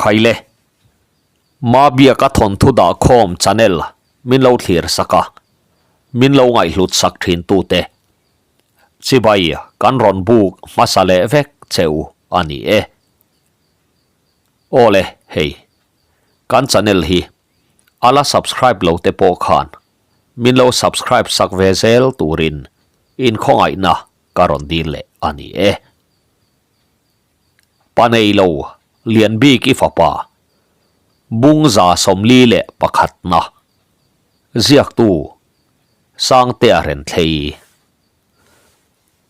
Khaile, Mabiaka thawnthu dahkhawm channel min lo thlir sak a, min lo ngaihhlut sak thin tute chibai kan rawn buk hmasa leh vek che u a ni e. Awle hei, kan channel hi a la subscribe lo te pawh khan min lo subscribe sak ve zel turin inkhawngaihna ka rawn dil leh a ni e. Pa nei lo lian bik i fapa Bungza 41 na ziaktu Sangtea Renthlei.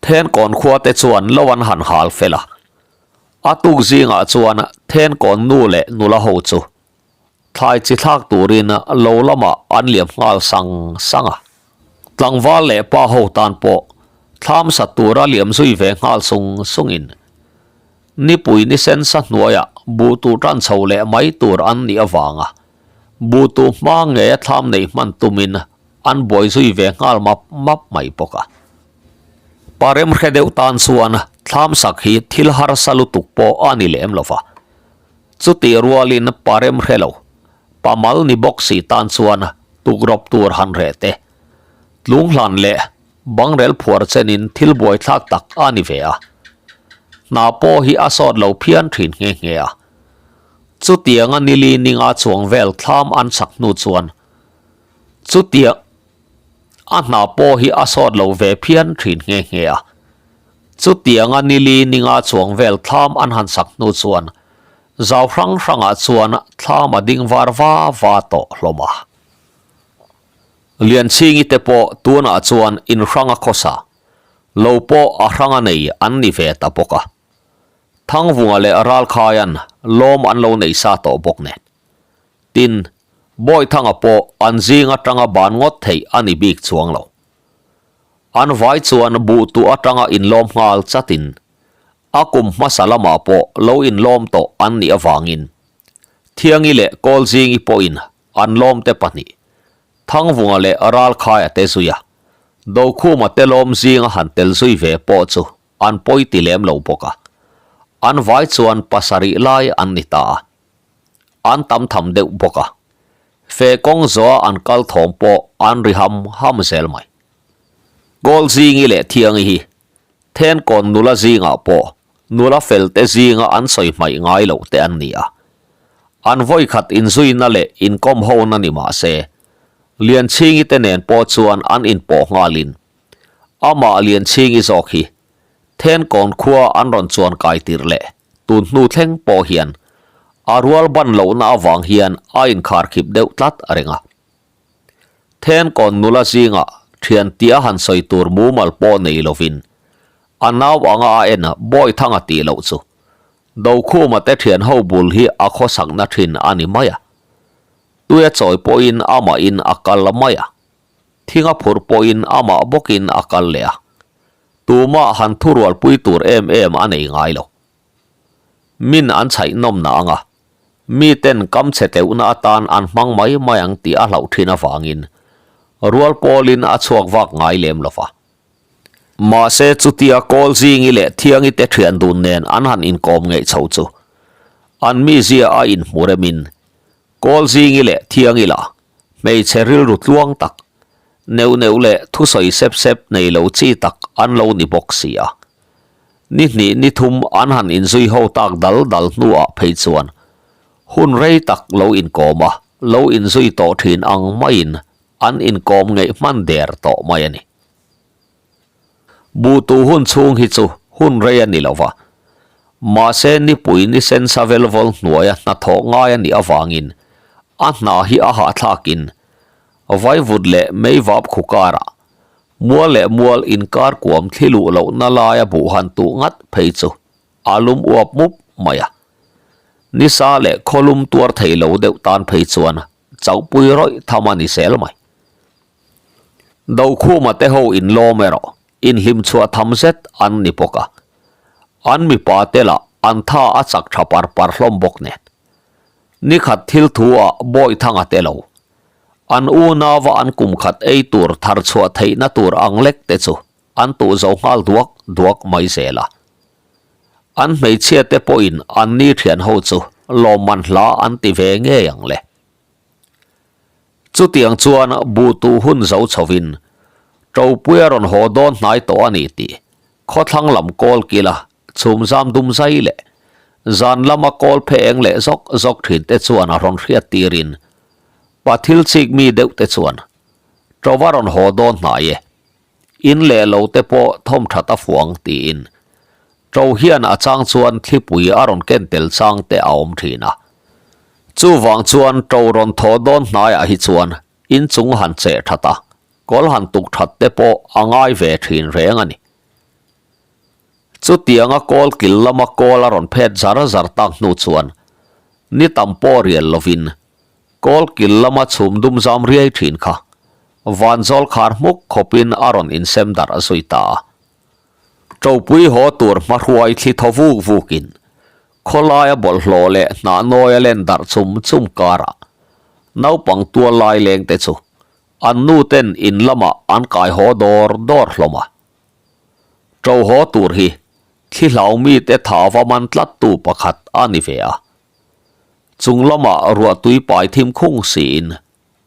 Thenkawn khua te chuan lo an han hal fel a, a tuk zingah chuan Thenkawn nu leh nula ho chu thlai chi thlak turin lo lamah an liam nghal sang sang a. Tlangval leh pa ho tan pawh thlam sat tura liam zui ve nghal sung sungin nipui ni sen sa hnuaiah buh tur tan chho leh mai tur an nih avanga buh tur hma ngeia thlam neih hman tumin an buai zui ve nghal map map mai bawk a. Pa remhre deuh tan chuan thlam sak hi thil harsa lutuk pawh a ni lem lo va. Chutih rualin pa remhre lo, pa mal ni bawk si tan chuan tukrawp tur han reh te, tlunghlan leh bangrel phuar chenin thil buaithlak tak a ni ve a. Hna pawh hi a sawt lo phian thin nghe nghe a. Chutianga nili ninga chuang vel thlam an chak hnu chuan chutiang a hna pawh hi a sawt lo ve phian thin nghe nghe a. Chutianga nili ninga chuang vel thlam an han sak hnu chuan zau hrang hrangah chuan thlam a ding var va va tawh hlawm a. Lianchhingi te pawh tunah chuan in hranga khawsa lo pawh a hranga nei an ni ve ta bawk a. Thangvunga leh Ralkhaian lawm an lo nei sa tawh bawk nen. Tin, Bawithanga pawh an zing atanga ban ngawt theih a ni bik chuang lo. An vai chuan buh tuh atanga inlawm nghal chatin a kum hmasa lamah pawh lo inlawm tawh an nih avangin Thiangi leh Kawlzingi pawhin an lawmte pahnih, Thangvunga leh Ralkhaia te zuia Dokhuma te lawm zinga han tel zui ve pawh chu an pawi ti lem lo bawk a. An vai chuan pasarih lai an ni ta a. An tam tham deuh bawk a, fe kawng zawha an kal thawm pawh an ri ham ham zel mai. Kawlzingi leh Thiangi hi Thenkawn nula zingah pawh nula fel te zinga an sawi hmaih ngai loh te an ni a. An vawikhat inzuina leh inkawm hona ni mah se, Lianchhingi te nen pawh chuan an inpawh nghalin amah Lianchhingi zawk hi Thenkawn khua an rawn chuan kai tirh leh Tun hnu thleng pawh hian a rual ban lohna avang hian a inkharkhip deuh tlat a reng a. Thenkawn nula zingah thian tia han sawi tur mumal pawh nei lovin a nau anga a en Bawithanga tih loh chu Dokhuma te thian ho bul hi a khawsakna thin a ni mai a. Tuia chawi pawhin amahin a kal mai a, thinga phur pawhin amah bawkin a kal leh a. Tumah han thurualpui tur em em a nei ngai lo. Min an chhaih nawm na anga, miten kam chhe tleuhna atan an hmang mai mai ang tih a hlauh thin avangin rual pawlin a chhuak vak ngai lem lo va. Mahse chutia Kawlzingi leh Thiangi te thian dun nen an han inkawm ngeih chho chu an mizia a inhmu remin Kawlzingi leh Thiangi lah hmeichhe rilru tluang tak, neuh neuh leh thusawi sep sep nei lo chi tak an lo ni bawk si a. Ni hnih ni thum an han inzui ho tak dal dal hnuah phei chuan hun rei tak lo inkawm a, lo inzui tawh thin ang maiin an inkawm ngeih hman der tawh mai a ni. Buhtu hun chhung hi chu hun rei a ni lo va, mahse nipui ni sen sa velvawl hnuaia hnathawh ngai a nih avangin a hna hi a hahthlakin vaivut leh meivap khu karah mual leh mual inkar kuam thli luh lohna laia buh han tuh ngat phei chu a lum uap mup mai a. Nisa leh khawlum tuar thei lo deuh tan phei chuan chauhpui rawih tham a ni zel mai. Dokhuma te ho inlawm erawh inhlim chhuah tham zet an ni bawk a, an mipa te lah an tha a chak tha par par hlawm bawk nen. Nikhat thil thu ah Bawithanga te lo, an unauva an kum khat ei tur thar chhuah theihna tur ang lek te chu an tuh zo nghal duak duak mai zel a. An hmeichhia te pawhin an ni thian ho chu. lawmman hla an ti ve ngei ang le. Chutiang chuan buh tuh hun zo chhovin Ṭopui a rawn haw dawn hnai tawh a ni tih khawthlang lam kawl kila chhum zam dum zai leh zan lama kawl phe eng leh zawk zawk thin te chuan a rawn hriat tirin pa thil chik mi deuh te chuan Ṭova rawn haw dawn hnai e. In leh lo te pawh thawm that a fuang tiin Ṭo hian a chang chuan thlipui a rawn ken tel chang te a awm thin a. Chuvang chuan ṭo rawn thaw dawn hnaiah hi chuan inchung han cheh that a, kawl han tuk that te pawh a ngai ve thin reng a ni. Chutianga kawl kil lama kawl a rawn phet zar zar tak hnu chuan ni tam pawh rial lovin kawl kil lama chhum dum zam riai thin kha vanzawl khar hmuk khawpin a rawn insem darh zui ta a. Ṭopui haw tur hmahruai thli thaw vuk vukin khawlaia bawlhhlawh leh hnah nawia len darh chum chum karah naupang tual lai leng te chu an nu ten in lamah an kai haw dawr dawr hlawm a. Ṭo haw tur hi thli hlau mite tha va man tlat tu pakhat a ni ve a. Chung lamah ruahtui pai thim khung siin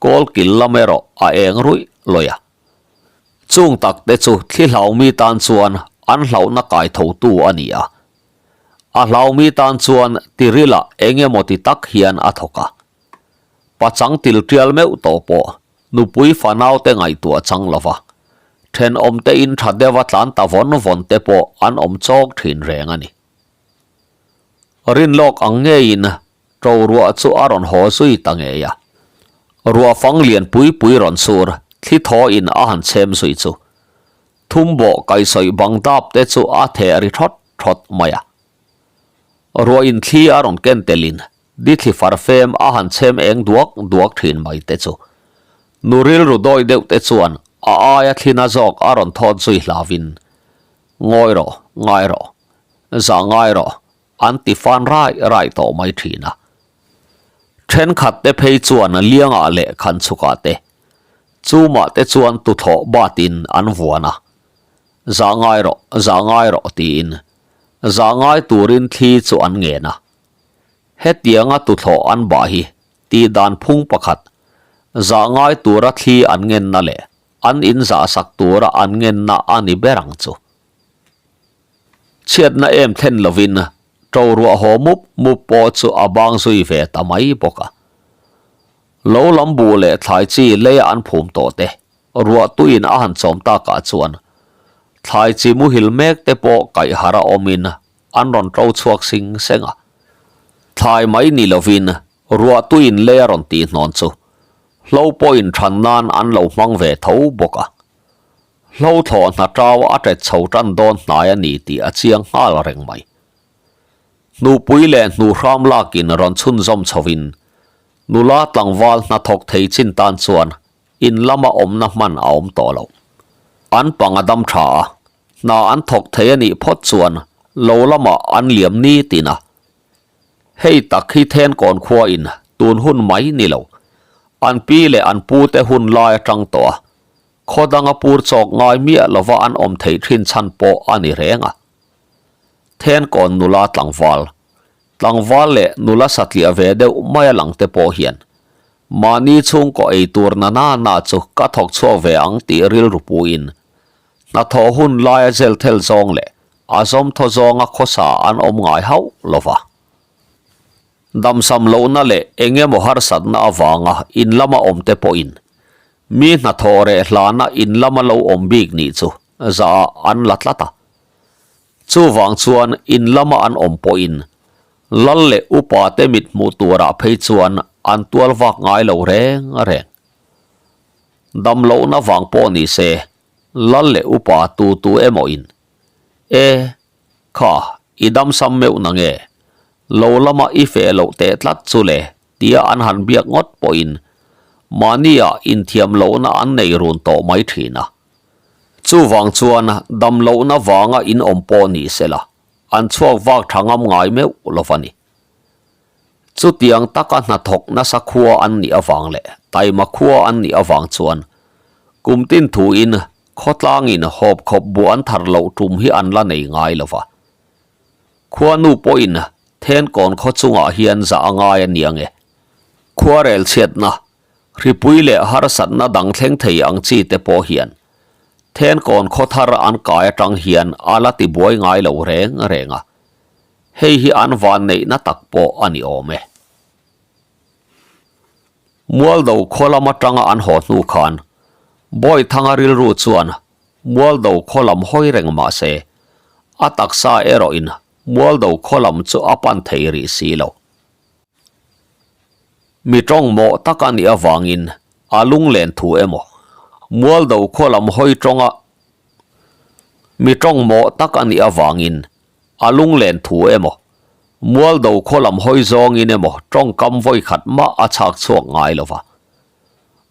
kawl kil lam erawh a eng ruih lawih a. Chung tak te chu thli hlaumi tan chuan an hlauhna kai thotu a ni a. A hlaumi tan chuan tirila eng emaw ti tak hian a thawk a. Pachang til tial meuh tawh pawh nupui fanau te ngaihtuah chang lo va, thenawm te in tha deuha tlan ta vawn vawn te pawh an awm chawk thin reng a ni. Rinlawk ang ngeiin Ṭo ruah chu a rawn haw zui ta ngei a. Ruah fang lian pui pui rawn sur, thli thaw in a han chhem zui chu. Thum bawh kaihsawi bang dap te chu a theh ri thawt thawt mai a. Ruah in thli a rawn ken tel in di thli far fem a han chhem eng duak duak thin mai te chu. Nu rilru dawi deuh te chuan a aia thlina zawk a rawn thawt zui hlau in, Ngawi rawh, ngai rawh, zah ngai rawh, An ti fan rai rai tawh mai thin a. Thenkhat te phei chuan liangah leh khanchhukah te, chumah te chuan tuthlawh batin an vuan a. Zah ngai rawh, zah ngai rawh tiin zah ngai turin thli chu an ngen a. Hetianga tuthlawh an bah hi tih dan phung pakhat, zah ngai tura thli an ngenna leh an inzahsak tura an ngenna a ni ber ang chu. Chhiatna em thlen lovin ṭo ruah haw mup mup pawh chu a bang zui ve ta mai bawk a. Lo lam buh leh thlai chi leia an phum tawh te ruah tuiin a han chawm takah chuan thlai chi muhil mek te pawh kaih harh a awmin an rawn ṭo chhuak sing seng a. Thlai mai ni lovin ruah tuiin lei a rawn tihhnawn chu hlo pawhin ṭhan nan an lo hmang ve tho bawk a. Hlo thlawh hna ṭau a ṭet chho ṭan dawn hnai a ni tih a chiang nghal reng mai. Hnupui leh hnuhram lakin rawn chhunzawm chhovin nula tlangval hnathawk thei chin tan chuan in lama awmna hman a awm tawh lo. An pang a dam ṭha a, hna an thawk thei a nih phawt chuan lo lamah an liam ni tin a. Hei tak hi Thenkawn khuain tun hun mai ni lo, an pi leh an pute hun lai aṭang tawh a, Khaw danga pur chawk ngai miah lova an awm theih thin chhan pawh a ni reng a. Thenkawn nula tlangval, tlangval leh nula satliah ve deuh maia lang te pawh hian mahni chhungkaw ei tur na na na chu ka thawk chhuak ve ang tih rilru puin hnathawh hun laia zel thel zawng leh a zawmthaw zawnga khawsa an awm ngai hauh lova. Damsam lohna leh eng emaw harsatna avanga in lama awm te pawhin mi hnathawh reh hlana in lama lo awm bik nih chu zah ah an la tlat a. Chuvang chuan in lama an awm pawhin lal leh upa te mit hmuh turah phei chuan an tual vak ngai lo reng reng. Dam lohna vang pawh ni se lal leh upa tu tu emaw in e Kha, i damsam meuh na nge? Lo lama i feh loh teh tlat chu le, tia an han biak ngawt pawhin mahnia inthiam lohna an nei run tawh mai thin a. Chuvang chuan dam lohna vanga in awm pawh ni sela, an chhuak vak tha ngam ngai meuh lo va ni. Chutiang taka hnathawk nasa khua an nih avang leh taima khua an nih avang chuan kum tin thuin Khawtlangin hawp khawp buh an thar loh tum hi an la nei ngai lo va. Khuanu pawhin Thenkawn khaw chungah hian zah a ngai a niang e. Khuarel chhiatna, hripui leh harsatna dang thleng thei ang chi te pawh hian Thenkawn khaw thar an kai atang hian a la ti buai ngai lo reng reng a. Hei hi an van neihna tak pawh a ni awm e. Mualdo khaw lam atanga an haw hnu khan Bawithanga rilru chuan Mualdo khaw lam hawi reng mah se, a taksa erawhin Mualdo khaw lam chu a pan thei rih si lo. Mi tawng mawh tak a nih avangin a lunglen thu emaw, Mualdo khaw lam hawi tawnga Mi tawng mawh tak a nih avangin a lunglen thu emaw, Mualdo khaw lam hawi zawngin emaw tawngkam vawi khat mah a chhak chhuak ngai lo va.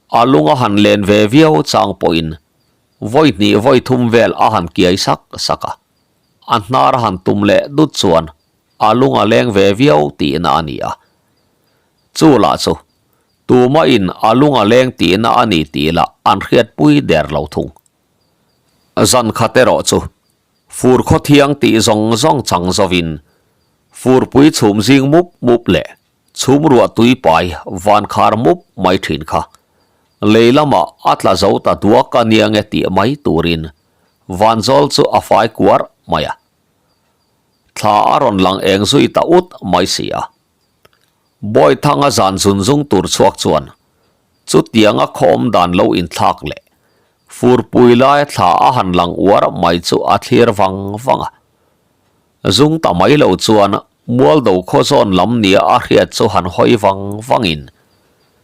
A lung a han len ve viau chang pawhin vawi hnih vawi thum vel a han kiai sak sak a, a hnar a han tum leh dut chuan a lung a leng ve viau tihna a ni a. Chu lah chu tumahin a lung a leng tihna a ni tih lah an hriatpui der lo thung. Zan khat erawh chu fur khaw thiang tih zawng zawng chang zovin furpui chhum zing mup mup leh Chhum ruah tui pai van khar mup mai thin kha. Lei lamah a tla zo ta duak a nia nge tih mai turin vanzawl chu a fai kuar mai a. Thla a rawn lang eng zui ta ut mai si a. Bawithanga zan zun zung tur chhuak chuan chutianga khawm dan lo inthlak leh furpui laia thla a han lang uar mai chu a thlir vang vang a. Zung ta mai lo chuan Mualdo khaw zawn lam nia a hriat chu han hawi vang vangin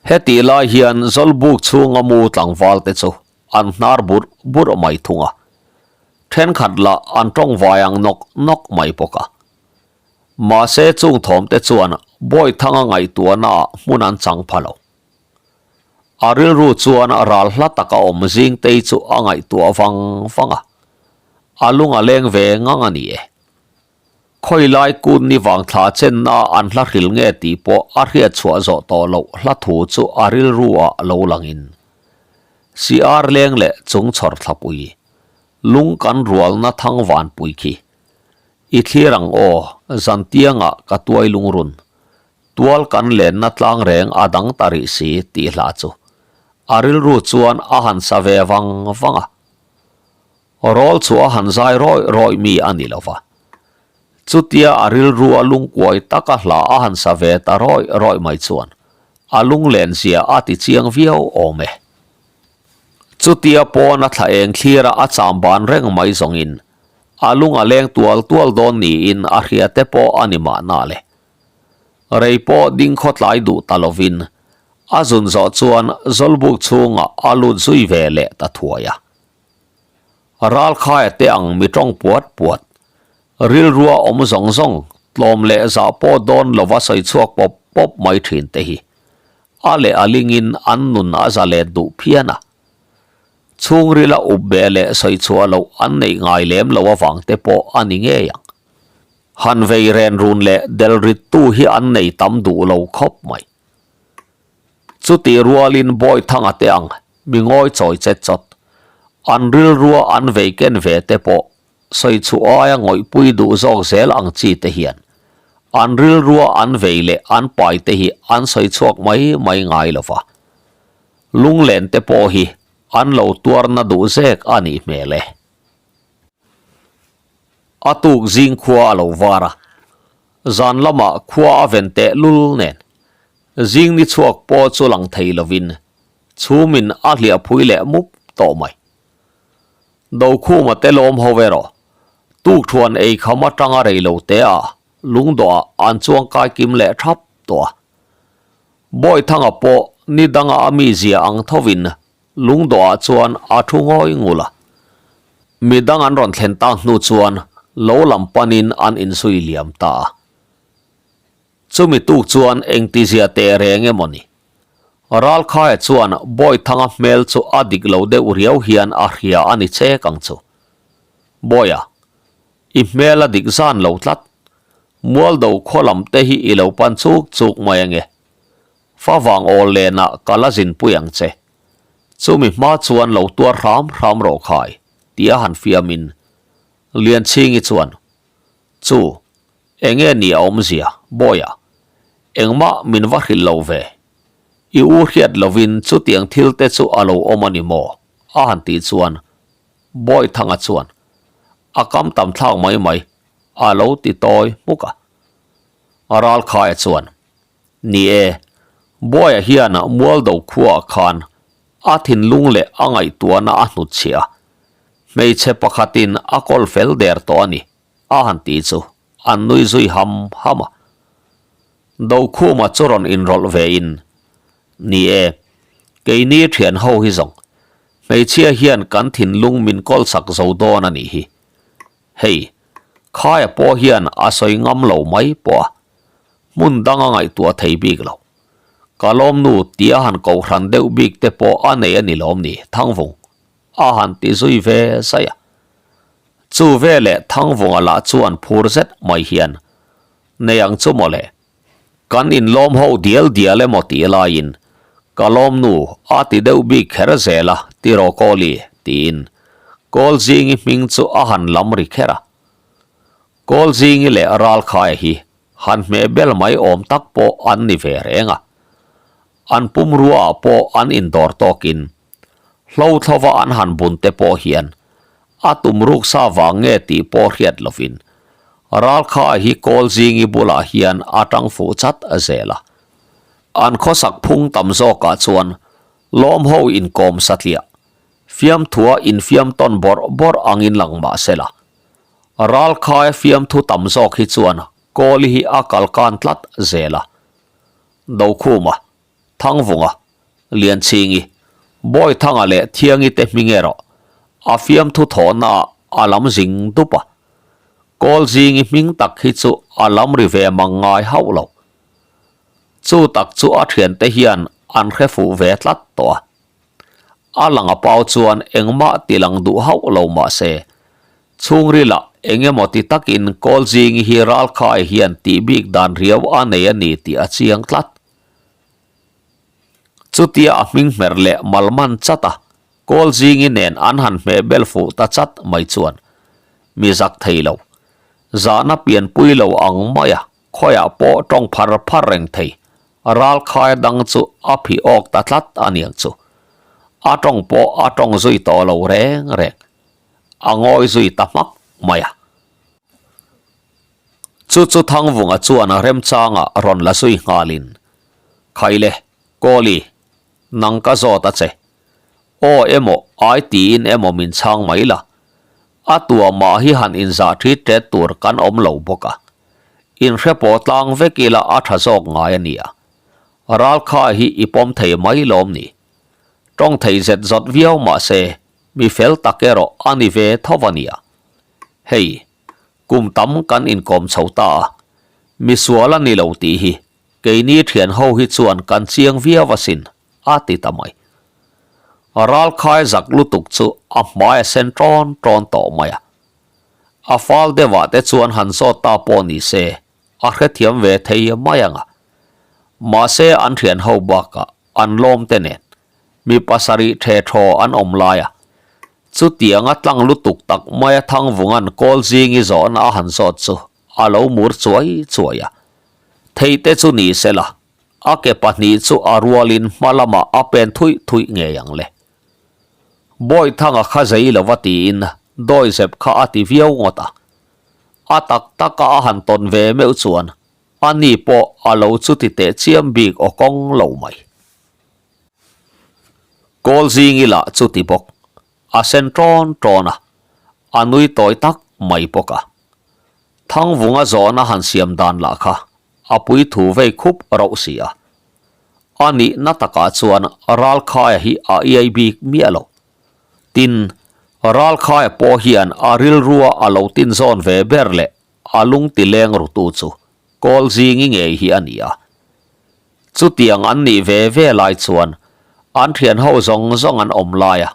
hetih lai hian Zawlbuk chhunga mu tlangval te chu an hnar burh burh mai thung a, thenkhat lah an tawng vai ang nawk nawk mai bawk a. Mahse chung thawm te chuan Bawithanga ngaihtuahna ah hmun an chang pha lo. A rilru chuan ral hla taka awm Zingtei chu a ngaihtuah vang vang a, a lung a leng ve ngang a ni e. Khawi lai kun ni vang thla chenna an hla hril nge tih pawh a hriat chhuah zawh tawh loh hla thu chu a rilru ah lo langin CR leng leh chung chhawr thlapui lung kan rualna thang vanpui khi i thlir ang aw zantiangah ka tuai lungrun tual kan lenna tlang reng a dang ta rih si tih hla chu a rilru chuan a han sa ve vang vang a. Rawl chu a han zai rawih rawih mi a ni lo va. Chutia a rilru a lungkuai taka hla a han sa ve ta rawih rawih mai chuan a lunglen zia a ti chiang viau awm e. Chutia pawn a thla eng thlira a cham ban reng mai zawngin a lung a leng tual tual dawn niin a hria te pawh a ni mahna le. Rei pawh ding khawtlai duh ta lovin a zun zawh chuan Zawlbuk chhungah a lut zui ve leh ta thuai a. Ralkhaia te ang mi tawng puat puat, rilrua awm zawng zawng, tlawm leh zah pawh dawn lova sawi chhuak pawp pawp mai thin te hi a leh a lingin an nun a za let duh phian a. Chhungrila up beh leh sawi chhuah loh an neih ngai lem lo avang te pawh a ni ngei ang. Han vei ren run leh del rittu hi an nei tam duh lo khawp mai. Chutih rualin Bawithanga te ang mi ngawi chawi chet chawt, an rilrua an vei ken ve te pawh sawi chhuah aia ngawihpui duh zawk zel ang chi te hian an rilrua an vei leh an pai te hi an sawi chhuak mai mai ngai lo va. Lunglen te pawh hi an lo tuarna duh zek a nih hmel e. A tuk zing khua a lo var a, zan lamah khua a ven teh lul nen Zing ni chhuak pawh chu lang thei lovin chhumin a hliah phui leh mup tawh mai. Dokhuma te lawm ho erawh tukthuan ei kham atanga rei lo te ah lungdawhah an chuang kai kim leh thap tawh a. Bawithanga pawh ni danga a mizia ang thovin lungdawhah chuan a thu ngawi ngul a. Midang an rawn thlen tak hnu chuan lo lam panin an inzui liam ta a. Chumi tuk chuan engtizia teh reng emaw ni? Ralkhaia chuan Bawithanga hmel chu a dik lo deuh riau hian a hria a ni chek ang chu. Bawia, i hmel a dik zan lo tlat. Mualdo khaw lam te hi i lo pan chuk chuk mai ange. Favang awl lenah ka la zinpui ang che. Chumi hma chuan lo tuar hram hram rawh khai, tia han fiamin Lianchhingi chuan, Chu! Enge ni a awmzia, Bawiha? Engmah min va hrilh lo ve. I u hriat lovin chutiang thil te chu a lo awm a ni maw? a han tih chuan Bawithanga chuan, A kam tam thlak mai mai, a lo ti tawi hmuk a. Ralkhaia chuan, Ni e, Bawiha hian Mualdo khuaah khan a thinlung leh a ngaihtuahna a hnutchhiah a, hmeichhe pakhatin a kawl fel der tawh a ni, a han ti chu an nui zui ham ham a. Dokhuma chu rawn inrawlh ve in, Ni e, keini thian ho hi zawng, hmeichhia hian kan thinlung min kawl sak zo dawn a nih hi. Hei, khaia pawh hian a sawi ngam lo mai pawh a, hmun dang a ngaihtuah thei bik lo. Ka lawmnu tia han kohhran deuh bik te pawh a nei a ni lawm ni, Thangvung? A han ti zui ve zai a. Chu veleh Thangvunga lah chuan phur zet mai hian, Nei ang chu mawle. Kan inlawm ho dial dial emaw tih laiin ka lawmnu a ti deuh bik kher zel a, tiraw Kawli? tiin Kawlzingi hming chu a han lam ri kher a. Kawlzingi leh Ralkhaia hi han hmeh bel mai awm tak pawh an ni ve reng a. An pumruaah pawh an indawr tawkin Hlo thlova an han bun te pawh hian a tum ruk sa vang nge tih pawh hriat lovin Ralkha hi Kawlzingi bulah hian a tang fuh chat zel a. An khawsak phung tam zawkah chuan lawm ho inkawm satliah, fiamthua infiam tawn bawrh bawrh angin lang mah sela. Ralkhaia fiamthu tam zawk hi chuan Kawli hi a kalkan tlat zel a. Dokhuma Thangvunga, Lianchhingi, Bawithanga leh Thiangi te hming erawh a fiamthu thawhnaah a lam zing dup a. Kawlzingi hming tak hi chu a lam ri ve mang ngai hauh lo. Chu tak chu a thiante hian an hre fuh ve tlat tawh a. A lang a pau chuan engmah ti lang duh hauh lo mah se, chhungrilah eng emaw ti takin Kawlzingi hi ralkhai hian tih bik dan riau a nei a ni tih a chiang tlat. Chutia a hming hmer leh mal man chat a, Kawlzingi nen an han hmeh bel fuh ta chat mai chuan mi zak thei lo. Zahna pianpui lo ang mai a, khawiah pawh tawng phar phar reng thei, ralkhai dang chu a phih awk ta tlat a niang chu. A tawng pawh a tawng zui tawh lo reng reng. A ngawi zui ta hmak mai a. Chu chu Thangvunga chuan remchanga rawn la zui nghalin, Khaile, Kawli, nang ka zawt a che. Aw emaw, ai tiin emaw min chhang mai la. A tua mah hi han inzah ṭhit ṭet tur kan awm lo bawk a. Inhre pawh tlang vek ila a ṭha zawk ngai a nia. Ralkha hi i pawm thei mai lawm ni. Ṭawng thei zet zawt viau mah se, mi fel tak erawh a ni ve tho a nia. Hei, Kum tam kan inkawm chho ta a, misual a ni lo tih hi keini thian ho hi chuan kan chiang viau asin, a ti ta mai. Ralkhai zak lutuk chu a hmai a sen ṭawn ṭawn tawh mai a. A fal deuhah te chuan han zawt ta pawh ni se, a hrethiam ve thei mai ang a. Mahse an thian ho bakah an lawm te nen mi pasarih ṭhe ṭhaw an awm lai a, Chutianga tlang lutuk tak maia Thangvunga'n Kawlzingi zawhna a han zawt chu a lo mur chuai chuai a. Theite chu ni sela, a ke pahnih chu a rualin hma lamah a pen thuih thuih ngei ang le. Bawihthanga kha zei lova tiin dawizep kha a ti viau ngawt a. A tak taka a han tawn ve meuh chuan ani pawh a lo chuti teh chiam bik aw kawng lo mai. Kawlzingi lah chu ti bawk, a sen ṭawn ṭawn a, a nui tawi tak mai bawk a. Thangvunga zawhna han siam dan lah kha a pui thu vei khup rauh si a. A nihna takah chuan Ralkhaia hi a iai bik miah lo. Tin, Ralkhaia pawh hian a rilrua a lo tinzawn ve ber leh a lung ti leng rutu chu Kawlzingi ngei hi a ni a. Chutiang an nih ve ve lai chuan an thian ho zawng zawng an awm lai a,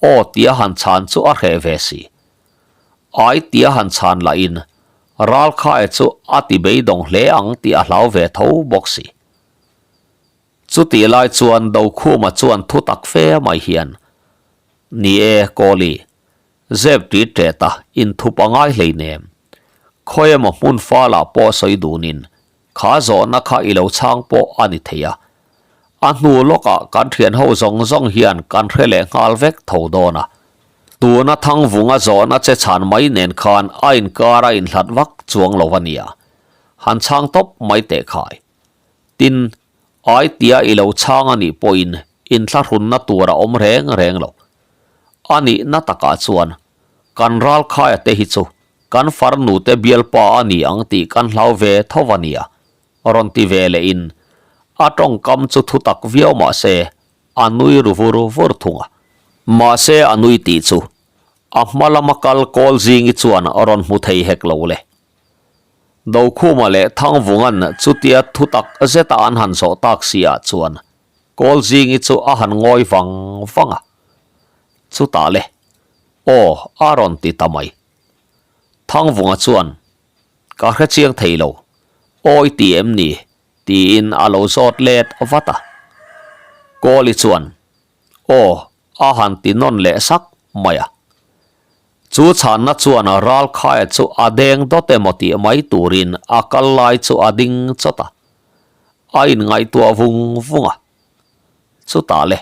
aw tia han chhan chu a hreh ve si. Ai tia han chhan lahin Ralkhae chu a ti beidawng hle ang tih a hlau ve tho bawk si. Chutih lai chuan Dokhuma chuan thu tak fe mai hian, Ni e, Kawli, zep ṭit ṭet a, inthup a ngai hleinem. Khawi emaw hmun falah pawh sawi dunin kha zawhna kha i lo chhang pawh a ni thei a. A hnu lawkah kan thian ho zawng zawng hian kan hre leh nghal vek tho dawn a. Tuna Thangvunga zawhna che chhan mai nen khan a inkar a inhlat vak chuang lo a nia. Han chhang tawp mai teh khai. Tin, ai tia i lo chhang a nih pawhin inthlahrunna tur a awm reng reng lo. A nihna takah chuan kan ralkhaia te hi chu kan farnute bialpa a ni ang tih kan hlau ve tho a nia, rawn ti ve lehin a tawngkam chu thutak viau mah se a nui ru vur vur thung a. Mahse a nui tih chu a hma lama kal kawl zingi chuan rawn hmu thei hek lo le. Dokhuma leh Thangvunga'n chutia thutak zeta an han zawh tak si ah chuan Kawlzingi chu a han ngawi vang vang a. Chutah le, aw a rawn ti ta mai. Thangvunga chuan, Ka hre chiang thei lo, awi ti em ni? tiin a lo zawt let vat a. Kawli chuan, Aw, a han ti nawn leh sak mai a. Chu chhanna chuan Ralkhaia chu a deng dawt emaw tih mai turin a kal lai chu a ding chawt a. A inngaihtuah vung vung a. Chutah le,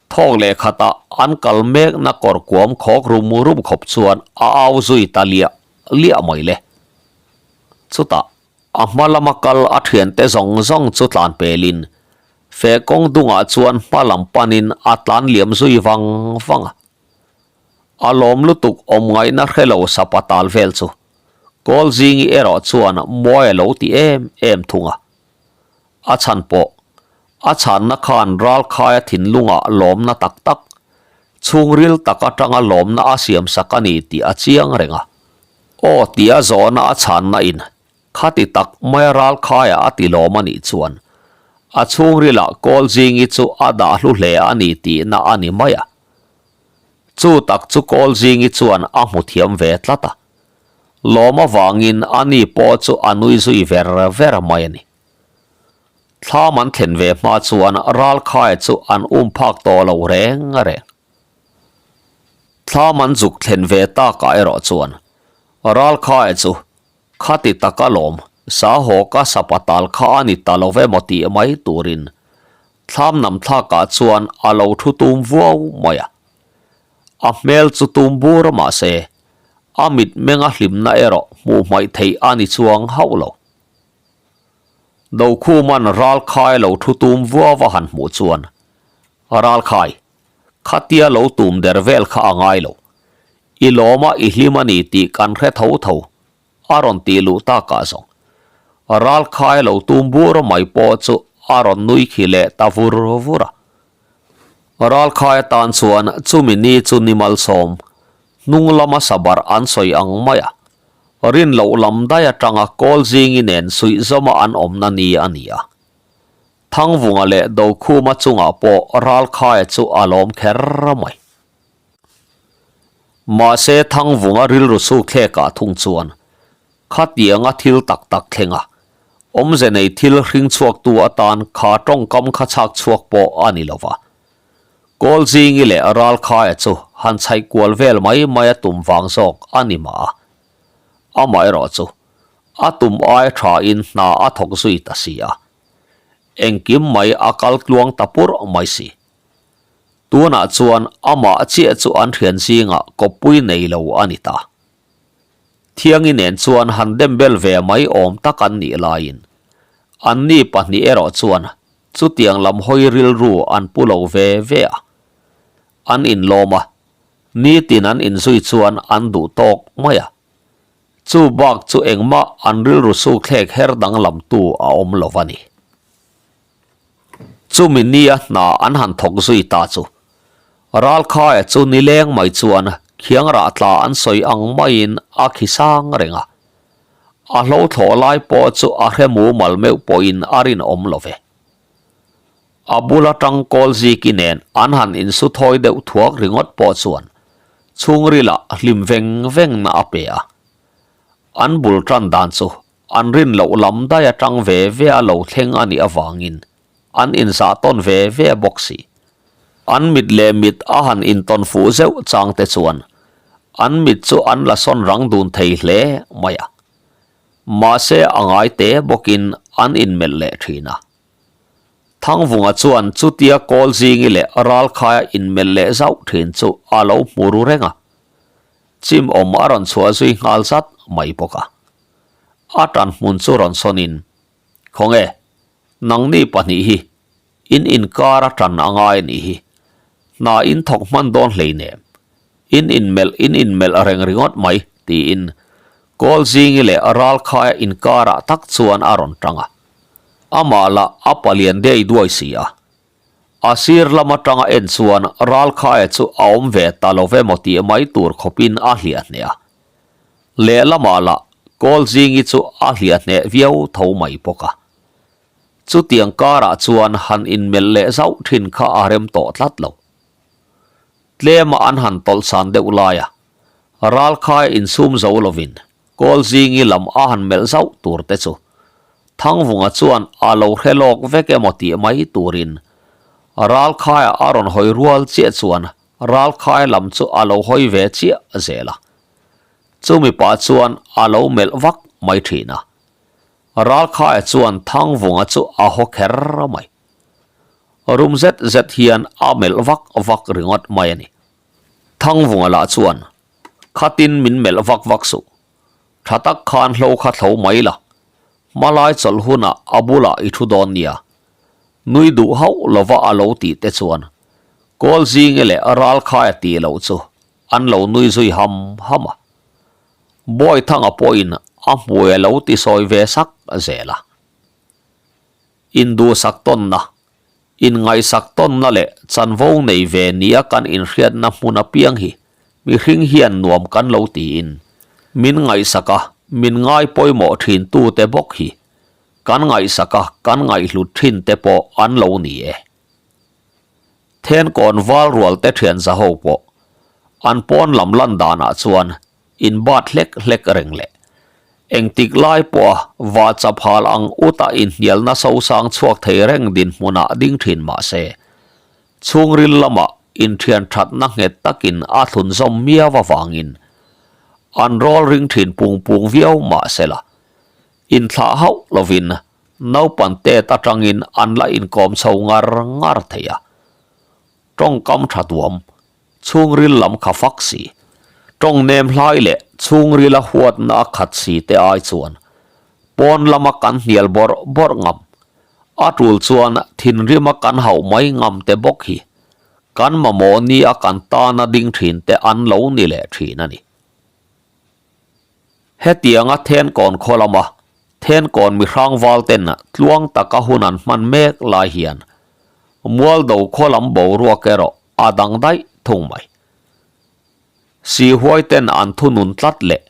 thawk leh khatah an kal mekna kawr kuam khawk rum rum khawp chuan a au zui ta liah liah mai le. Chutah A hma lama kal a thiante zawng zawng chu tlan pelin feh kawng dungah chuan hma lam panin a tlan liam zui vang vang a. A lawm lutuk awm ngaihna hre lo sapa tal vel chu Kawlzingi erawh chuan mawi a lo ti em em thung a. A chhan pawh a chhanna khan Ralkhaia thinlungah lawmna tak tak, chhungril tak atanga lawmna a siamsak a ni tih a chiang reng a. Aw tia zawhna a chhanna in khati tak maia ralkhaiah a ti lawm a nih chuan a chhungrilah Kawlzingi chu a dah hlu hle a ni tihna a ni mai a. Chu tak chu Kawlzingi chuan a hmu thiam ve tlat a. Lawm avangin a ni pawh chu a nui zui ver ver mai a ni. Thlam an thlen ve hma chuan ralkhaia chu an um phak tawh lo reng reng. Thlam an zuk thlen ve takah erawh chuan Ralkhaia chu khati taka lawm Sahawka sapatal kha a ni ta lo emaw tih mai turin thlam nam thlakah chuan a lo thu tum vuau mai a. A hmel chu tum bur mah se a mitmenga hlimna erawh hmuh hmaih theih a ni chuang hauh lo. Dokhuman Ralkhaia lo thu tum vuau a han hmuh chuan Ralkhai, Khatia lo tum der vel kha a ngai lo. I lawm a i hlim a ni tih kan hre tho tho, a rawn tih luh takah zawng. Ralkhai lo tum bur mai pawh chu a rawn nui khi leh ta vur vur a. Ralkhai atan chuan chumi ni chu ni malsawm, hnung lama sabar an sawi ang mai a. Rin loh lam daih atanga Kawlzingi nen suihzawma an awmna ni a ni a. Thangvunga leh Dokhuma chungah pawh Ralkhaia chu a lawm kher mai. Mahse Thangvunga rilru sukthlekah thung chuan khatianga thil tak tak thleng a, awmze nei thil hring chhuaktu atan kha tawngkam kha chhak chhuak pawh a ni lova. Kawlzingi leh Ralkhaia chu han chhaih kual vel mai mai a tum vang zawk a ni mah a. Amaherawhchu a tum ai thain hna a thawk zui ta si a. Engkim mai a kal tluang ta pur mai si. Tunah chuan amah chiah chu an thian zingah kawppui nei lo a ni ta. Thiangi nen chuan han dem bel ve mai awm tak an nih laiin anni pahnih erawh chuan chutiang lam hawi rilru an pu lo ve ve a. An inlawm a, nitin an inzui chuan an duh tawk mai a. Chu bak chu engmah an rilru sukthlek her danglamtu a awm lo a ni. Chumi nia hna an han thawk zui ta chu Ralkhaia chu nileng mai chuan khiang rah tla an sawi ang maiin a khi sang reng a. A hlo thlawh lai pawh chu a hre mumal meuh pawhin a rinawm lo ve. A bula tang kawl ziki nen an han insu thawi deuh thuak ringawt pawh chuan chhungrilah hlim veng veng na a pe a. An bul tan dan chu an rin loh lam daih atang ve ve a lo thleng a nih avangin an inzah tawn ve ve bawk si. An mit leh mit a han intawn fuh zeuh chang te chuan an mit chu an la sawn rang dun thei hle mai a. Mahse a ngai te bawkin an inmelh leh thin a. Thangvunga chuan chutia Kawlzingi leh Ralkhaia inmelh leh zauh thin chu a lo hmu ru reng a. Chim awm a rawn chhuah zui nghal zat mai bawk a. A tan hmun chu rawn sawnin, Khawnge, nangni pahnih hi in inkar a tan a ngai a nih hi. Hna in thawk hman dawn hleinem. In inmelh in inmelh reng ringawt mai, tiin Kawlzingi leh Ralkhaia inkarah tak chuan a rawn tang a. Amah lah a palian dei duai si a. A sir lam atanga en chuan Ralkhaia chu a awm ve ta lo ve maw tih mai tur khawpin a hliah hneh a. Lehlamah lah Kawlzingi chu a hliah hneh viau tho mai bawk a. Chutiang karah chuan han inmelh leh zauh thin kha a rem tawh tlat lo. Tlema an han tawlh san deuh lai a, Ralkhaia insum zo lovin Kawlzingi lam a han melh zauh tur te chu Thangvunga chuan a lo hre lawk vek emaw tih mai turin Ralkhaia a rawn hawi rual chiah chuan Ralkhaia lam chu a lo hawi ve chiah zel a. Chumi pah chuan a lo melh vak mai thin a. Ralkhaia chuan Thangvunga chu a haw kher mai. Rum zet zet hian a melh vak vak ringawt mai a ni. Thangvunga lah chuan, Khatin min melh vak vak suh. Tha tak khan hlo kha thlo mai la. Hmalai chawlh hunah a bulah i thu dawn nia. Nui duh hauh lova a lo tih te chuan Kawlzingi leh Ralkhaia tih loh chu an lo nui zui ham ham a. Bawithanga pawhin a hmui a lo tisawi ve sak zel a. Induhsak tawnna, inngaihsak tawnna leh chanvo nei ve nia kan inhriatna hmun apiang hi mihring hian nuam kan lo tiin min ngaihsak a, min ngai pawimawh thintute bawk hi kan ngaihsak a, kan ngaihhlut thinte pawh an lo ni e. Thenkawn val rual te thian za ho pawh an pawn lam lan danah chuan in bat hlek hlek reng leh engtik lai pawha va chaphal ang uta inhnialna sosang chhuak thei reng dinhmunah ding thin mah se chhungril lamah inthian thatna nghet takin a thlun zawm miau avangin an rawl ring thin pung pung viau mah sela inthlah hauh lovin Naupan tet atangin an la inkawm chho ngar ngar thei a. Tawngkam tha duam, chhungril lam kha fak si. Tawng nem hlai leh chhungrila huatna a khat si te ai chuan pawn lama kan hnial bawrh bawrh ngam, a tul chuan thinrima kan hauh mai ngam te bawk hi kan mamawh nia kan tana ding thin te an lo ni leh thin a ni. Hetianga Thenkawn khaw lama Thenkawn mihrangval ten tluang taka hun an hman mek lai hian Mualdo khaw lam boruak erawh a dang daih thung mai. Sihuai ten an thunun tlat leh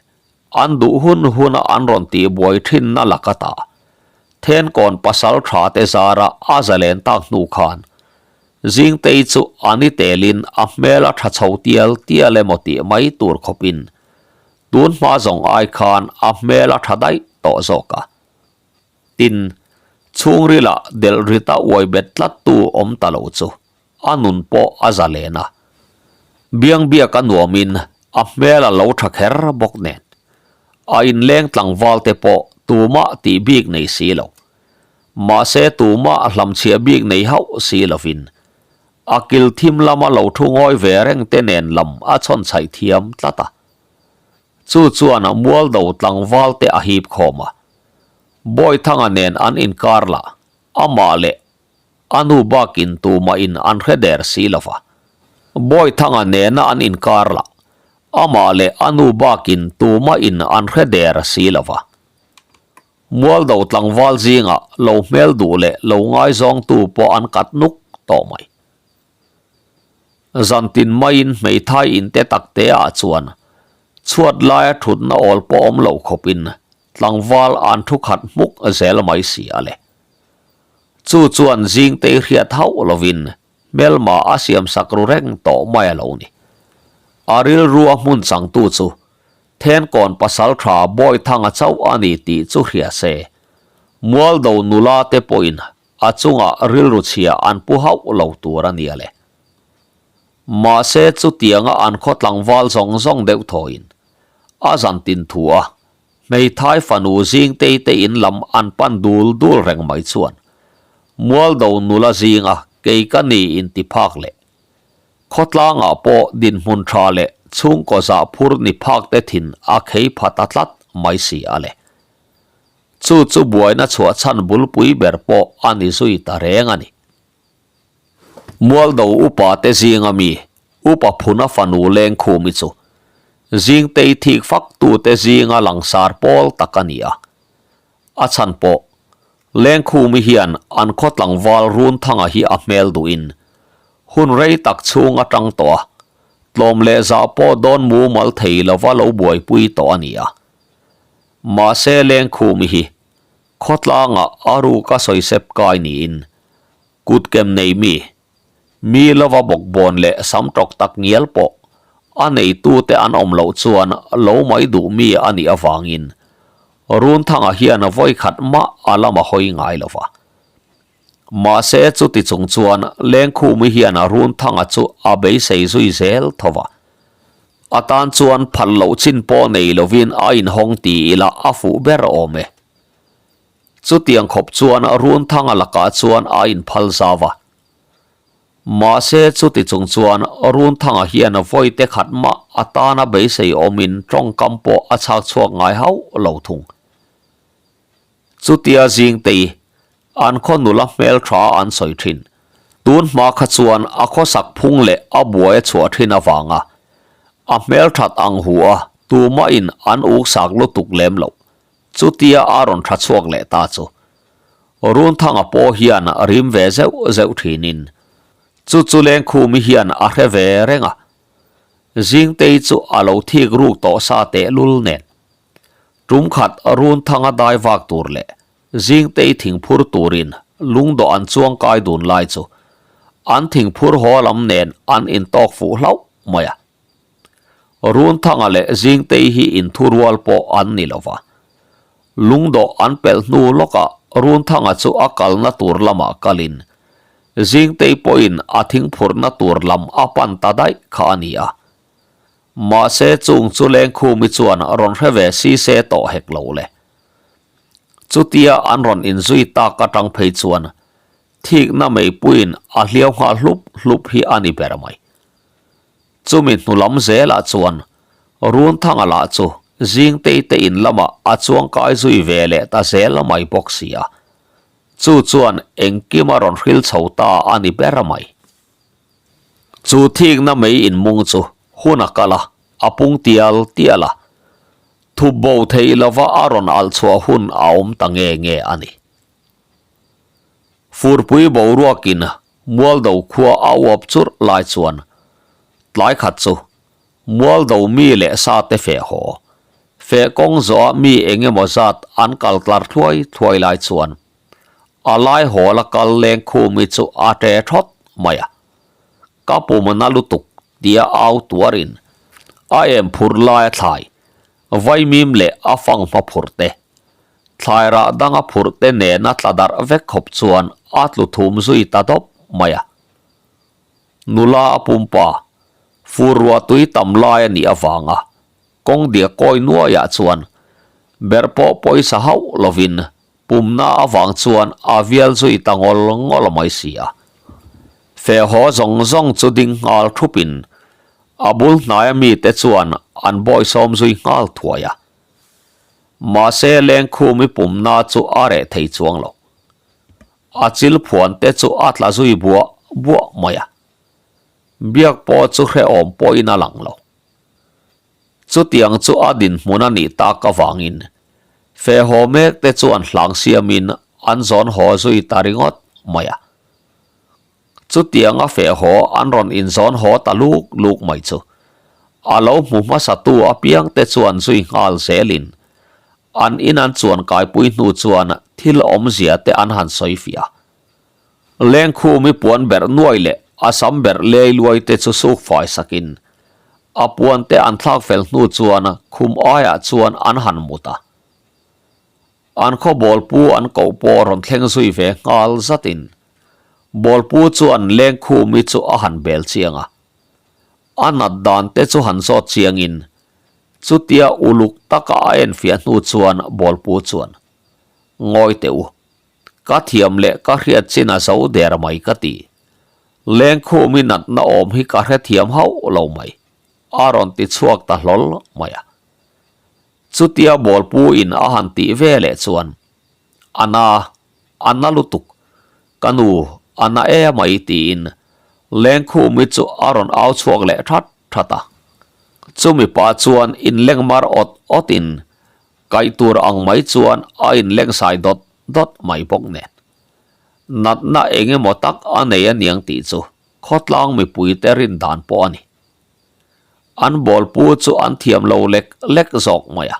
an duh hun huna an rawn tihbuai thinna laka ta Thenkawn pasal tha te zara a zalen tak hnu khan Zingtei chu a ni telin a hmel a tha chho tial tial emaw tih mai tur khawpin Tun hma zawng ai khan a hmel a tha daih tawh zawk a. Tin, chhungrilah delh rita uai bet tlattu awm ta lo chu a nun pawh a za len a. Biangbiak a nuamin a hmel a lo tha kher bawk nen. A inleng tlangval te pawh tumah tih bik nei si lo. Mahse tumah hlamchhiah bik nei hauh si lovin a kil thim lama lo thu ngawi ve reng te nen lam a chhawn chhaih thiam tlat a. Chu chuan Mualdo tlangval te a hip khawm a. Bawithanga nen an inkar lah, amah leh a nu bakin tumah in an hre der si lo va. Bawithanga nena an inkar lah, amah leh a nu bakin tumah in an hre der si lo va. Mualdo tlangval zingah lo hmel duh leh lo ngaizawngtu pawh an kat nuk tawh mai. Zantin maiin hmeithai inte tak te ah chuan chhuat laia thutna awl pawh awm lo khawpin tlangval an thu khat hmuk zel mai si a le. Chu chuan zingtei hriat hauh lovin hmelma a siamsak ru reng tawh mai a lo ni. A rilru a hmun changtu chu Thenkawn pasal tha Bawithanga chauh a ni tih chu hria se, Mualdo nula te pawhin a chungah rilru chhia an pu hauh lo tur a nia le. Mahse chutianga an khaw tlangval zawng zawng deuh thawiin a zan tin thu a, Hmeithai fanu Zingtei te in lam an pan dul dul reng mai chuan Mualdo nula zinga kei ka ni inti phak leh khawtlangah pawh dinhmun tha leh chhungkaw zah phur ni phak te thin a khei pha ta tlat mai si a le. Chu chu buaina chhuah chhan bulpui ber pawh a ni zui ta reng a ni. Mualdo upa te zinga mi Upa Phuna fanu Lengkhumi chu Zingtei thik fak tute zinga langsar pawl tak a ni a. A chhan pawh Lengkhumi hian an khaw tlangval Runthanga hi a hmel duhin hun rei tak chhung atang tawh a, tlawm leh zah pawh dawn mumal thei lova lo buaipui tawh a ni a. Mahse Lengkhumi hi Khawtlangah a ruka sawisep kai niin kutkem nei mi, mi lova bawkbawn leh sam tawk tak ngial pawh a neitute an awm loh chuan lo mai duh mi a nih avangin Runthanga hian vawikhat mah a lam a hawi ngai lo va. Mahse chuti chung chuan Lengkhumi hian Runthanga chu a beisei zui zel tho va. A tan chuan phal loh chin pawh nei lovin a inhawng ti ila a fuh ber awm e. Chutiang khawp chuan Runthanga lakah chuan a inphal zau a. Mahse chuti chung chuan Runthanga hian vawi te khat mah a tana beisei awmin tawngkam pawh a chhak chhuak ngai hauh lo thung. Chutia Zingtei, an khaw nula hmel tha an sawi thin. Tun hma kha chuan a khawsak phung leh a buai a chhuah thin avanga a hmel that ang hu a, tumahin an uksak lutuk lem loh. Chutia a rawn tha chhuak leh ta chu Runthanga pawh hian rim ve zeuh zeuh thinin chu chu Lengkhumi hian a hre ve reng a, Zingtei chu a lo thik ruk tawh sa tehlul nen. Tum khat Runthanga dai vak tur leh Zingtei thingphur turin lungdawh an chuang kai dun lai chu an thingphur haw lam nen an intawk fuh hlauh mai a. Runthanga leh Zingtei hi inthurual pawh an ni lo va. Lungdawh an pelh hnu lawkah Runthanga chu a kalna tur lamah kalin Zingtei pawhin a thingphurna tur lam a pan ta daih kha a ni a. Mahse chung chu Lengkhumi chuan rawn hre ve si se tawh hek lo le. Chutia an rawn inzui tak atang phei chuan thikna meipuiin a hliau nghal hlup hlup hi a ni ber mai. Chumi hnu lam zelah chuan Runthanga lah chu Zingtei te in lamah a chuangkai zui ve leh ta zel mai bawk si a. Chu chuan engkim a rawn hril chho ta a ni ber mai. Chu thikna mei inmung chu hun a kal a, a pung tial tial a. Thup bo theih lova a rawn alh chhuah hun a awm ta nge nge a ni. Furpui boruakin Mualdo khua a uap churh lai chuan tlai khat chu Mualdo mi leh sa te feh haw, feh kawng zawhah mi eng emaw zat an kal tlar thluai thluai lai chuan A lai hawl a kal leng khumi chu a ṭe ṭhawt mai a. Ka pum a na lutuk tia au tuarin a em phur lai a thlai, vaimim leh a fanghma phur te, thlai rah danga phur te nena tla darh vek khawp chuan a tlu thum zui ta dawp mai a. Nula a pumpa, fur ruah tui tam lai a nih avanga kawng diak kawi nuaiah chuan ber pawh pawisa hauh lovin Pumna avang chuan a vial zui ta ngawl ngawl mai si a. Feh haw zawng zawng chu ding nghal thupin a bul hnaia mite chuan an bawisawm zui nghal thuai a. Mahse Lengkhumi pumna chu a reh thei chuang lo. A chil phuan te chu a tla zui buah buah mai a. Biak pawh chu hrehawm pawhin a lang lo. Chutiang chu a dinhmun a nih tak avangin feh haw mek te chuan hlang siamin an zawn haw zui ta ringawt mai a. Chutianga feh haw an rawn inzawn haw ta luk luk mai chu a lo hmu hmasatu apiang te chuan zui nghal zelin an in an chuan kaipui hnu chuan thil awmzia te an han sawi fiah a. Lengkhumi puan berh nuai leh a sam berh lei luai te chu suk fai sakin a puan te an thlak fel hnu chuan khum aiah chuan an han mut a. An khaw bawlpu an koh pawh rawn thleng zui ve nghal zatin bawlpu chuan Lengkhumi chu a han bel chiang a. A nat dan te chu han zawt chiangin. Chutia uluk taka a enfiah hnu chuan Bawlpu chuan, Ngawi teh u, ka thiam leh ka hriat chin a zo der mai ka ti. Lengkhumi natna awm hi ka hrethiam hauh lo mai, a rawn ti chhuak ta hlawl mai a. Chutia Bawlpu in a han tih ve leh chuan, A na, a na lutuk, ka nu, a na e mai tiin Lengkhumi chu a rawn au chhuak leh that that a. Chumi pah chuan inleng mar awt awt in kaih tur ang mai chuan a inleng sai dawt dawt mai bawk nen. Natna eng emaw tak a nei aniang tih chu khawtlang mipuite rin dan pawh a ni. An bawlpu chu an thiam lo lek lek zawk mai a.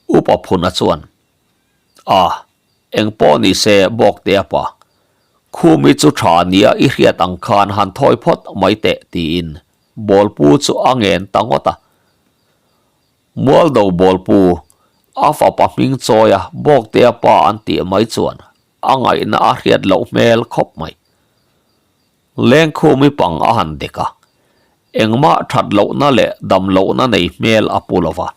Upa Phuna chuan, A, eng pawh ni se Bawktea pa, khumi chu tha nia i hriat ang khan han thawi phawt mai teh tiin bawlpu chu a ngen ta ngawt a. Mualdo bawlpu, a fapa hming chawia Bawktea pa an tih mai chuan a ngaihna a hriat loh hmel khawp mai. Lengkhumi pang a han dek a, engmah that lohna leh dam lohna nei hmel a pu lo va.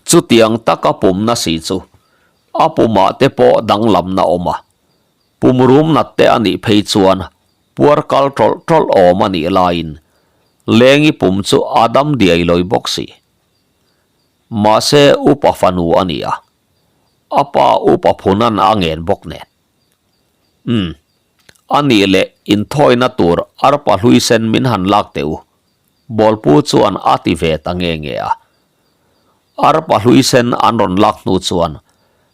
Chutiang taka pumna si chu a pumah te pawh danglamna awm a, pum rum nat te a nih phei chuan puar kal tawlh tawlh awm a nih laiin Lengi pum chu a dam diai lawi bawk si. Mahse upa fanu a ni a, a pa upa phunan a ngen bawk nen. Umm. A nih leh inthawina tur arpa hlui sen min han lak teh u, Bawlpu chuan a ti ve ta nge nge a. Arpa hlui sen an rawn lak hnu chuan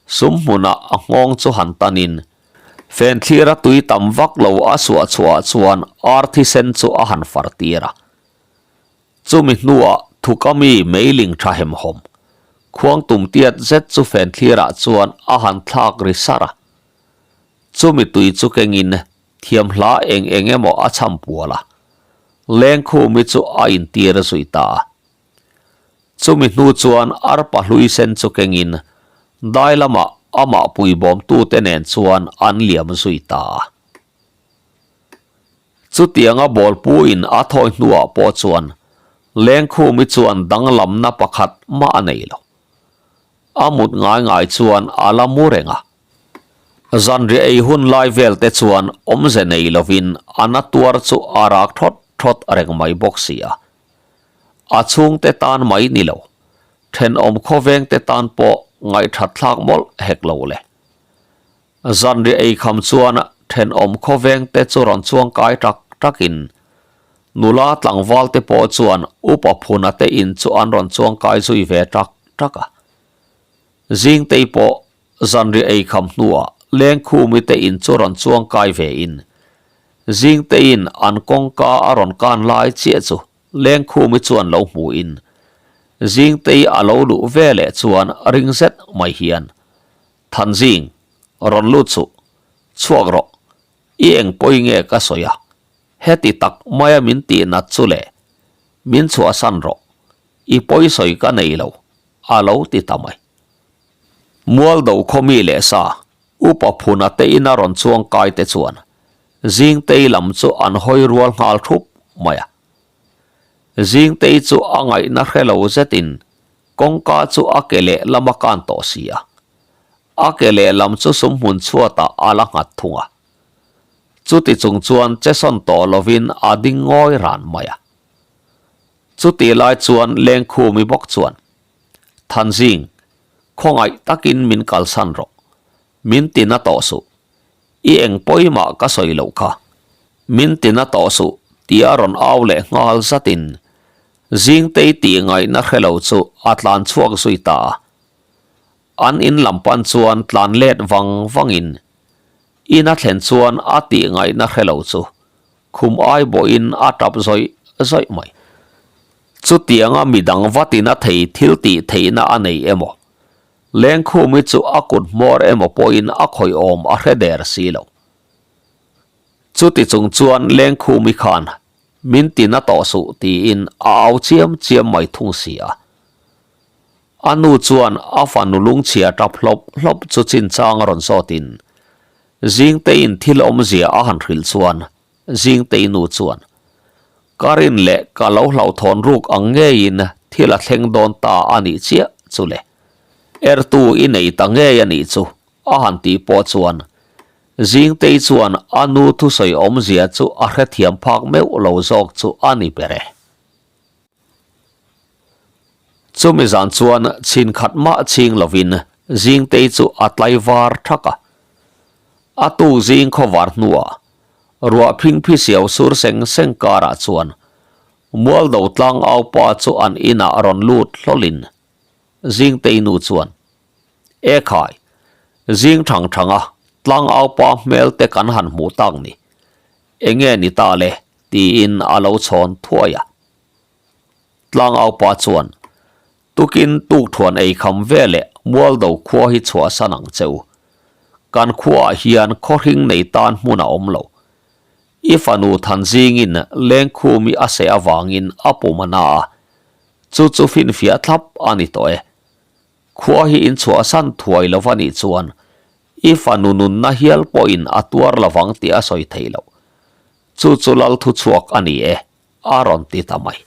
sum hmunah a nghawng chu han tanin fenthlira tui tam vak lo a suah chhuah chuan ar thisen chu a han far tir a. Chumi hnuah Thukami meiling tha hemhawm khuang tum tiat zet chu fenthlirah chuan a han thlak ri sar a. Chumi tui chu kengin thiam hla eng eng emaw a chham pual a, Lengkhumi chu a intir zui ta a. Chumi hnu chuan arpa hlui sen chu kengin dai lamah amah puibawmtute nen chuan an liam zui ta a. Chutianga bawlpuin a thawi hnuah pawh chuan Lengkhumi chuan danglamna pakhat mah a nei lo. A mut ngai ngai chuan a la mu reng a. Zanriah ei hun lai vel te chuan awmze nei lovin a na tuar chu a rak thawt thawt reng mai bawk si a. A chhungte tan mai ni lo, thenawm khawveng te tan pawh ngaihthat thlak mawlh hek lo le. Zanriah ei kham chuan thenawm khawveng te chu rawn chuang kai tak takin nula tlangval te pawh chuan upa phuna te in chu an rawn chuang kai zui ve tak tak a. Zingtei pawh Zanriah ei kham hnuah Lengkhumi te in chu rawn chuang kai ve in Zingteiin an kawngka a rawn kan lai chiah chu Lengkhumi chuan lo hmu in Zingtei a lo luh ve leh chuan ring zet mai hian Thanzing, rawn lut suh, chhuak rawh, i eng pawi nge ka sawi a, heti tak maia min tih nat chu le, min chhuahsan rawh, i pawi sawi ka nei lo, a lo ti ta mai. Mualdo khaw mi leh sa, upa phuna te ina rawn chuang kai te chuan Zingtei lam chu an hawi rual nghal thup mai a. Zingtei chu a ngaihna hre lo zetin kawngka chu a ke leh lam a kan tawh si a. A ke leh lam chu sumhmun chhuatah a la nghat thung a. Chuti chung chuan che sawn tawh lovin a ding ngawi ran mai a. Chutih lai chuan Lengkhumi bawk chuan Thanzing, khawngaih takin min kalsan rawh. Min ti na tawh suh. I eng pawimah ka sawi loh kha. Min ti na tawh suh tia rawn au leh nghal zatin Zingtei tih ngaihna hre lo chu a tlan chhuak zui ta a. An in lam pan chuan tlan let vang vangin in a thlen chuan a tih ngaihna hre lo chu khum ai bawhin a tap zawih zawih mai. Chutianga midang vatin a thei thil tih theihna a nei emaw, Lengkhumi chu a kut hmawr emaw pawhin a khawih awm a hre der si lo. Chuti chung chuan Lengkhumi khan min ti na tawh suh tiin a au chiam chiam mai thung si a. A nu chuan a fanu lungchhia tap hlawp hlawp chu chinchang a rawn zawtin Zingteiin thil awmzia a han hrilh chuan Zingtei nu chuan, Ka rin leh ka lo hlauhthawn ruk ang ngeiin. thil a thleng dawn ta a nih chiah chu le. Ertu i nei ta ngei a nih chu a han tih pawh chuan Zingtei chuan a nu thusawi awmzia chu a hrethiam phak meuh lo zawk chu a ni ber e. Chumi zan chuan chhin khat mah chhing lovin Zingtei chu a tlai var thak a. A tuk zing khawvar hnuah ruah phingphi siau sur seng seng karah chuan Mualdo tlangaupa chu an inah rawn lut hlawlin Zingtei nu chuan, E khai, zing thang thanga tlangaupa hmel te kan han hmuh tak ni, enge ni ta le? tiin a lo chhawn thuai a. Tlangaupa chuan, Tukin tukthuan ei kham ve leh Mualdo khua hi chhuahsan ang che u. Kan khuaah hian khawhring nei tan hmun a awm lo. I fanu Thanzingin Lengkhumi a seh avangin a pum a na a, chu chu finfiah thlap a ni tawh e. Khua hi in chhuahsan thuai lo va nih chuan i fanu nunna hial pawhin a tuar lovang tih a sawi thei lo. Chu chu lal thuchhuak a ni e, a rawn ti ta mai.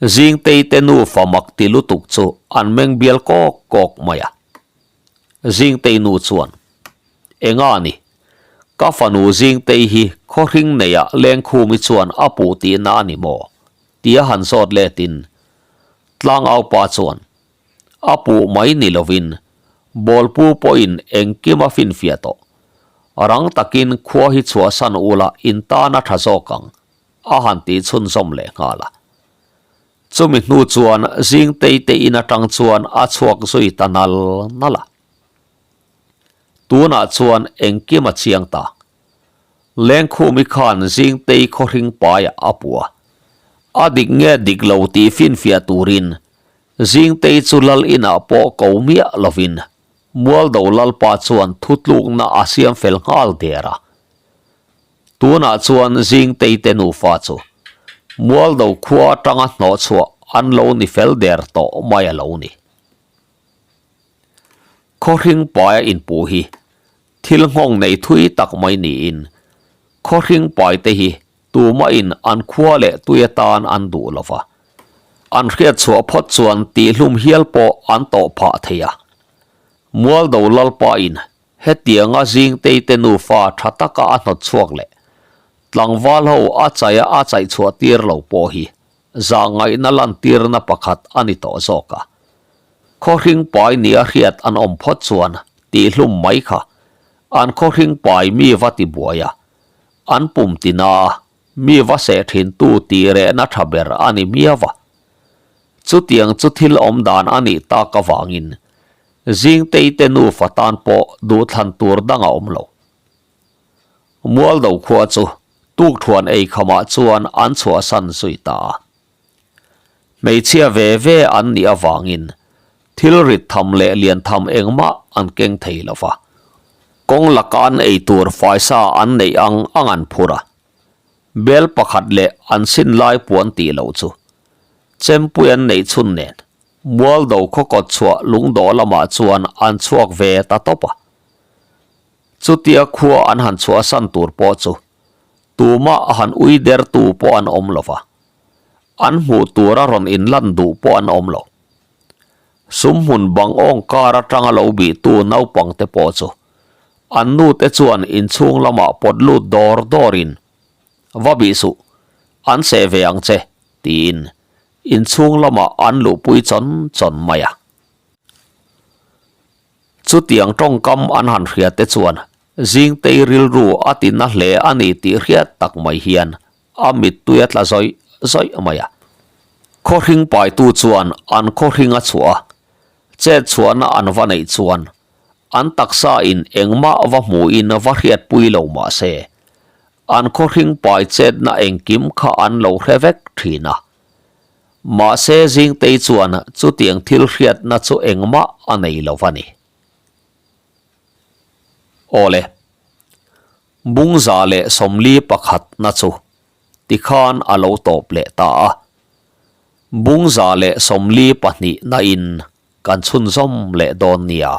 Zingtei te nufa mak ti lutuk chu an meng bial kawk kawk mai a. Zingtei nu chuan, Enga ni, ka fanu Zingtei hi khawhring neiah Lengkhumi chuan a puh tihna a ni maw? tia han zawt letin Tlangaupa chuan, A puh mai ni lovin Bawlpu pawhin engkim a finfiah tawh. Rang takin khua hi chhuahsan ula in tan a tha zawk ang, a han tih chhunzawm leh nghal a. Chumi hnu chuan Zingtei te in atang chuan a chhuak zui ta nal nal a. Tunah chuan engkim a chiang ta. Lengkhumi khan Zingtei khawhring paiah a pu a. A dik nge dik lo tih finfiah turin Zingtei chu lal inah pawh ko miah lovin Mualdo Lalpa chuan thutlukna a siam fel nghal der a. Tunah chuan Zingtei te nufa chu Mualdo khua atanga hnawhchhuah an lo ni fel der tawh mai a lo ni. Khawhring paia inpuh hi thil nghawng nei thui tak mai niin khawhring paite hi tumahin an khua leh tui atan an duh lo va, an hriatchhuah phawt chuan tihhlum hial pawh an tawh phah thei a. Mualdo Lalpain Hetianga Zingtei te nufa tha taka a hnawt chhuak leh tlangval ho a chaia a chaih chhuah tir lo pawh hi zahngaihna lantirna pakhat a ni tawh zawk a. Khawhring pai nia hriat an awm phawt chuan tihhlum mai kha an khawhring pai mi va ti buai a, an pum tina a mi va seh thintu tih rehna tha ber a ni miau a. Chutiang chu thil awm dan a nih tak avangin Zingtei te nufa tan pawh duhthlan tur dang a awm lo. Mualdo khua chu tukthuan ei khamah chuan an chhuahsan zui ta a. Hmeichhia ve ve an nih avangin thil rit tham leh lian tham engmah an keng thei lo va. Kawng laka an ei tur faisa an neih ang ang an phur a. Bel pakhat leh an sin lai puan tih loh chu chempui an neih chhun nen Mualdo khaw kawt chhuah lungdawh lamah chuan an chhuak ve ta tawp a. Chutia khua an han chhuahsan tur pawh chu tumah a han ui dertu pawh an awm lo va, an hmuh tura rawn inlan duh pawh an awm lo. Sumhmun bang awng kar atanga lo bihtu naupangte pawh chu an nute chuan inchhung lamah pawt lut dawr dawrin, Va bih suh, an seh ve ang che, tiin inchhung lamah an luhpui chawn chawn mai a. Chutiang tawngkam an han hria te chuan Zingtei rilru a ti na hle a ni tih hriat tak mai hian a mittui a tla zawih zawih mai a. Khawhring paitu chuan an khawhring a chhuah a, chet chhuahna an va neih chuan an taksa in engmah va hmuhin va hriatpui lo mah se, an khawhring pai chetna engkim kha an lo hre vek thin a. Mahse Zingtei chuan chutiang thil hriatna chu engmah a nei lo va ni. Awle, Bungza leh 41 na chu tikhan a lo tawp leh ta a. Bungza leh 42 na in kan chhunzawm leh dawn nia.